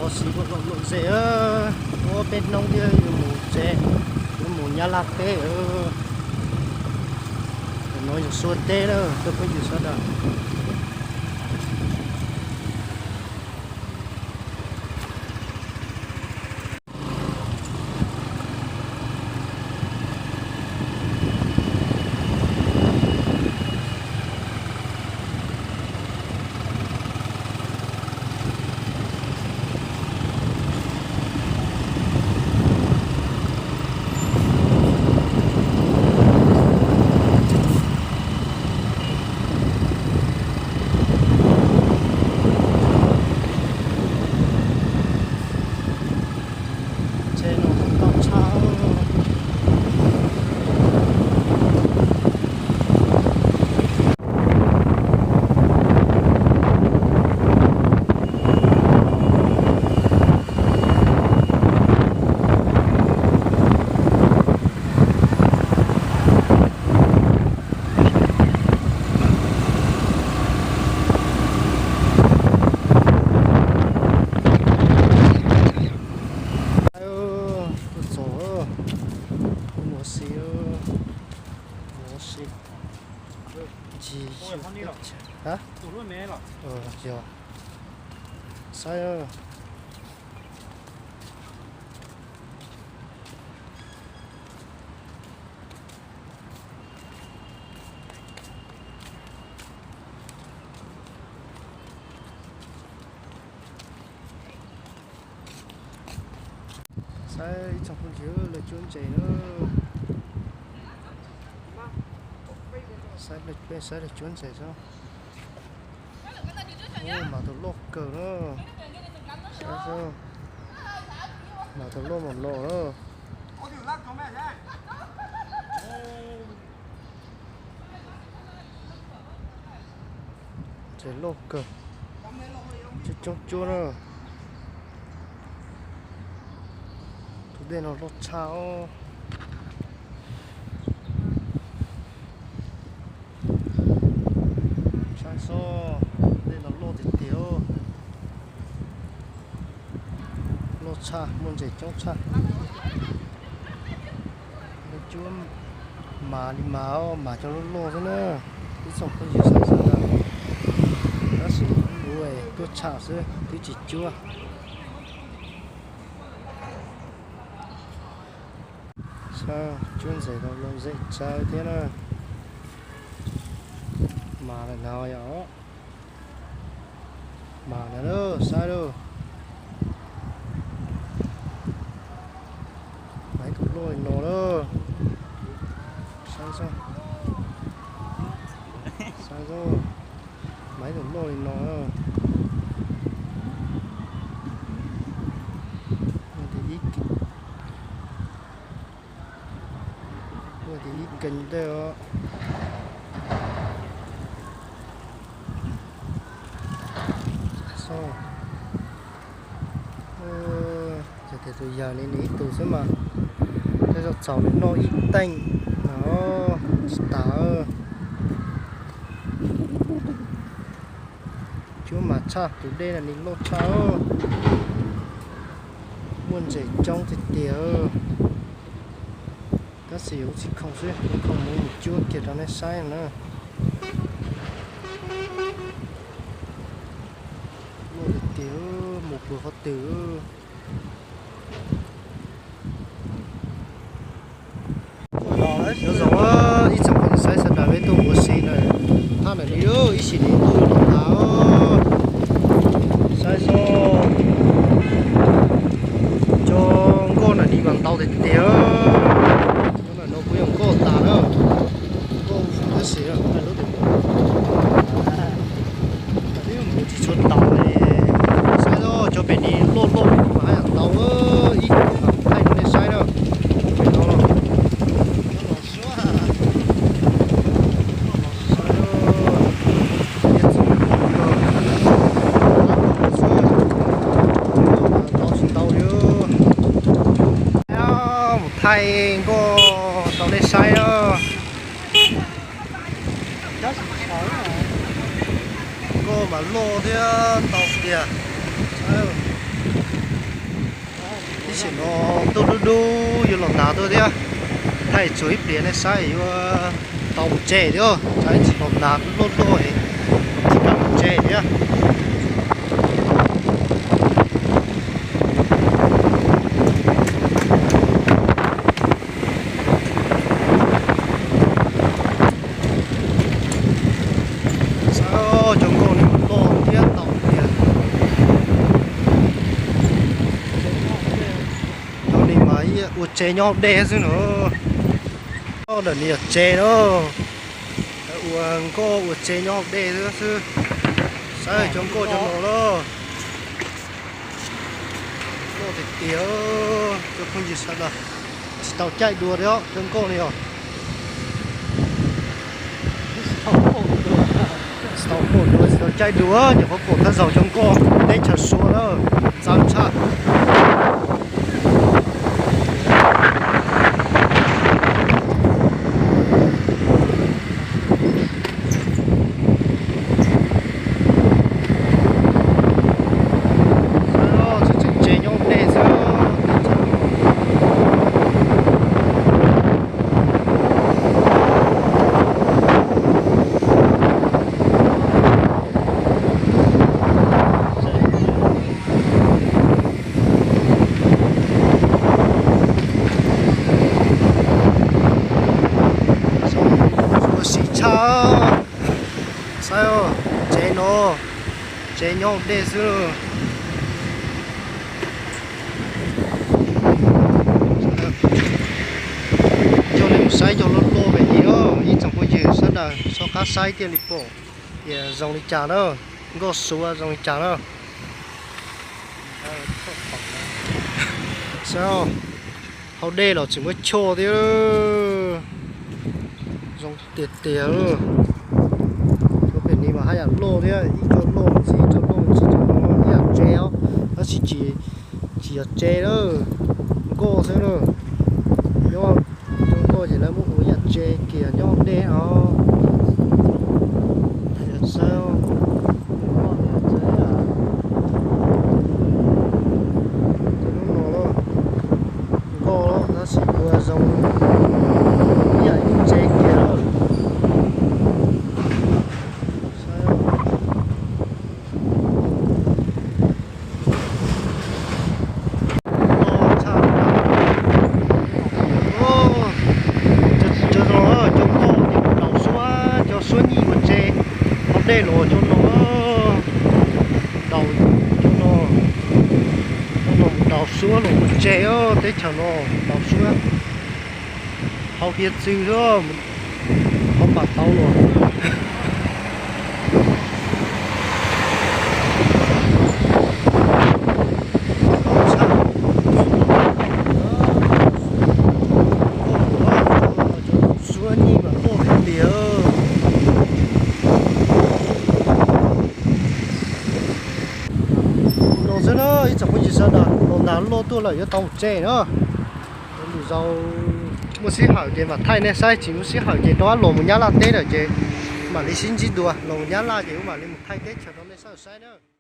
Los sis ua lom zem, ua peb hnub thiab yuav mus tsev, yuav mus Nyab Laj teb. Ntawm no yog Suav teb na, tus phooj ywg sawv daws. Tsheb no tau tshaj. Tuaj txog, mus ua si, mus ua si. Yog, saib. Saib ib tsoom phooj ywg, lawv cuab ntses na. Saib, peb saib lawv cuab ntses xwb. Mas tus loj kawg na. Saib xwb. Mas tus loj mas loj na. Ntses loj kawg, coob coob cuab na. Tus dej no loj tshaj os. Saib xwb, dej no loj tiag tiag. Loj tshaj, muaj ntses coob tshaj. Lawv cuab mas li mas, mas cov loj loj xwb na. Ib tsoom phooj ywg saib xwb ntag. Tab sis kuv tuaj tsham xwb twb tsis cuab. Saib, cuab ntses tau lom zem tsawv thiab na. Mas lawm no yom. Mas lawm lauj, saib lauj. Mas ib tug loj li no lauj. Saib xwb. Saib xwb. Mas ib tug loj li no lauj. Ua tias ib keev ntej os. Yog tias tus yawg ni nws ib tug xwb mas, tej zaum txaus nws noj ib teej no tsis tas. Cuab mas tshaj, tus dej no nws loj tshaj. Muaj ntses coob tiag tiag. Tab sis yuav tsis khoom xwb, khoom mus mus cuab kiag rau nej saib na. Loj tiag tiag, mus puag qhov twg. Nyob zoo ib tsoom phooj ywg sawv daws, peb tuaj ua si na, thaj ntawm no ib sim neej ntuj los tas. Saib xwb, cov nkoj ntawm no mas ntau tiag tiag. Cov ntawm no kuj yog nkoj tas na, nkoj tab sis lub twb mus tsis tshua tau li. Saib xwb, cov pem no loj loj mas haj yam ntau, ib thaij rau nej saib na. Pem no los ntau tsis ntau li. Mus thaij nkoj rau nej saib na. Nkoj mas loj thiab ntau tiag. Sim no ntuj dub dub yuav los hnav tuaj thiab. Thaij txuas ib pliag nej saib yuav tau mus tsev thiab, tsis los hnav luaj luaj, tsis kam mus tsev thiab. Saib cov nkoj ni loj thiab tau tiag. Cov ni mas ua tsev nyob hauv dej xwb no. Ntawm ni yog tsev na. Ua nkoj ua tsev nyob hauv dej xwb xwb. Saib cov nkoj cov no na. Nkoj tiag tiag, cov phooj ywg sawv daws. Tsis tau caij dua thiab cov nkoj ni os. Tsis tau caij dua, nyuam qhuav pom thawj zaug cov nkoj teb chaws Suav na, txawv tshaj. Tsev nyob dej xwb. Ua si tshaj. Saib, tsev no, tsev nyob hauv dej xwb. Coj nej mus saib cov loj loj me ntsis os, ib tsoom phooj ywg sawv daws sob qab saib thiaj li pom tias zoo li cas na, nkoj Suav zoo li cas na. Saib, hauv dej los tseem muaj choj thiab. Zoo tiag tiag. Cov pem ni mas haj yam loj thiab, ib co loj ntxiv, ib co loj ntxiv, cov no ib yam tsev os, tab sis tsis, tsis yog tsev na, nkoj xwb na. Nyob cov nkoj ces lawv muab ua ib yam tsev kiag nyob dej os. Saib, cov no nkoj tab sis ua zoo ib yam tsev kiag. Cov nkoj daus suab, cov suab nyij ua tsev, hauv dej los cov no, daus cov no, cov no daus suab los ua tsev, teb chaws no daus suab. Hauv hiav txwv xwb, hauv pas tauv los. Suab nyij mas loj tiag tiag. No xwb na ib tsoom phooj ywg sawv daws, los nag loj tuaj lawm yuav tau mus tsev na. Lwm zaus muaj sij hawm ces mam thaij nej saib, tsis muaj sij hawm ces rov qab los mus Nyab Laj teb lawm ces mam li sib ntsib dua, los mus Nyab Laj ces kuv mam li mus thaij teb chaws rau nej sawv daws saib na.